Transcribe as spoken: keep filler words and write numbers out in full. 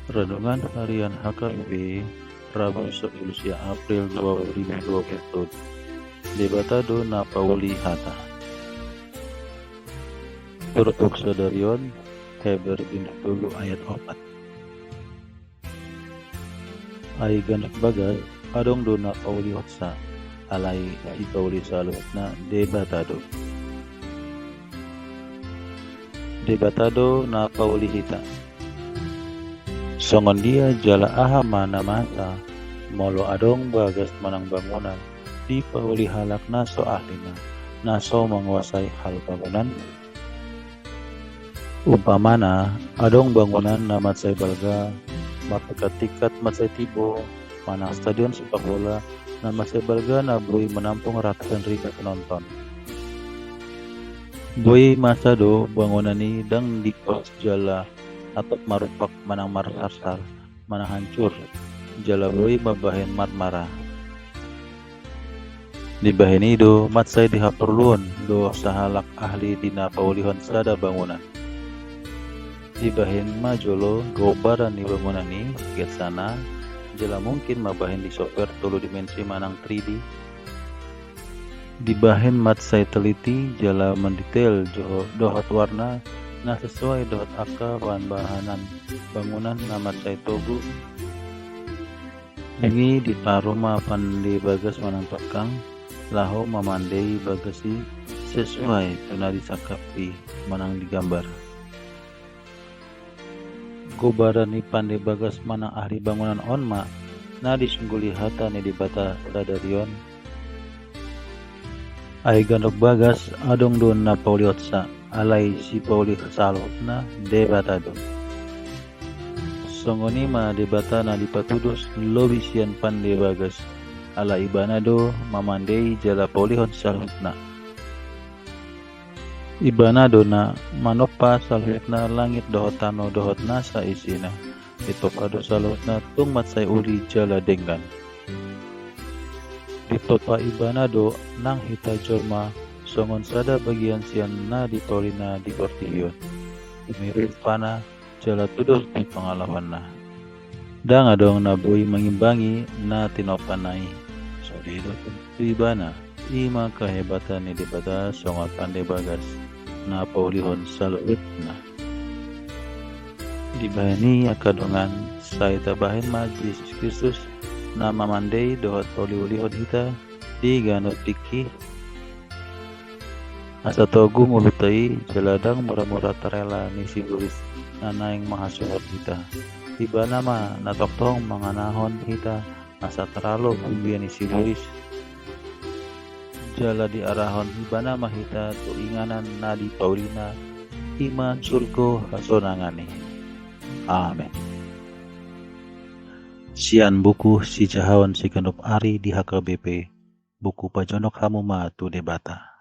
Renungan Harian H K B P, Rabu sapuluh sia April dua ribu dua puluh tolu. Debata do na pauli hata. Turpuk sadarion, Heber bindu tolu ayat opat. Ai ganup bagas, adong do na paulihonsa, alai sipauli saluhutna Debata do. Debata do na pauli hita. Songon dia jala aha ma na masa, molo adong bagas manang bangunan, dipauli halak na so ahlina, na so manguasai hal bangunan? Umpamana, adong bangunan na mansai balga, martingkat-tingkat mansai timbo, manang stadion sepak bola, na mansai balga na boi manampung ratusan ribu penonton. Boi masa do bangunan i ndang dikos jala atap marumpak manang marsarsar, manang hancur, jala boi mambahen marmara. Dibahen i do mansai dihaporluhon do sahalak ahli di na paulihon sada bangunan. Dibahen ma jolo gombaran ni bangunan i, sketsana, jala mungkin mambahen di software tolu dimensi manang three D. Dibahen mansai teliti jala mandetail jo-, dohot warna na sesuai dohot angka bahan-bahanan bangunan na mansai togu. Dung i diparu ma pande bagas manang tongkang, laho mamandei bagas i sesuai tu na disangkap i manang digambar. Gombaran ni pande bagas manang ahli bangunan on ma na disungguli hata ni Debata sadari on. Ai ganup bagas adong do na paulihonsa, alai sipauli saluhutna Debata do. Songon i ma Debata na dipatudos lobi sian pande bagas, ala Ibana do mamandei jala paulihon saluhutna. Ibana do na manompa saluhutna langit dohot tano dohot nasa isina. Ditompa do saluhutna tung mansai uli jala denggan. Ditompa Ibana do nang hita jolma songon sada bagian sian na dipaulina di portibi on. Umirumpana jala tudos di pangalahoanna. Ndang adong na boi mangimbangi na tinompana i. Sude do tu Ibana. I ma kehebatan ni Debata songon pande bagas na paulihon saluhutna. Dibahen i angka dongan, sai tabahen ma Jesus Kristus na mamandei dohot pauliulihon hita di ganup tingki. Asa togu ngolunta i jala ndang muramura tarela ni sibolis na naeng manghasuhon hita. Ibana ma na tongtong manganahon hita asa taralo humbia ni sibolis. Jala diarahon Ibana ma hita tu inganan na dipaulina, i ma surgo hasonangan i. Amen. Sian buku Sijahaon Siganup Ari di H K B P, buku Pajonok Hamu Ma tu Debata.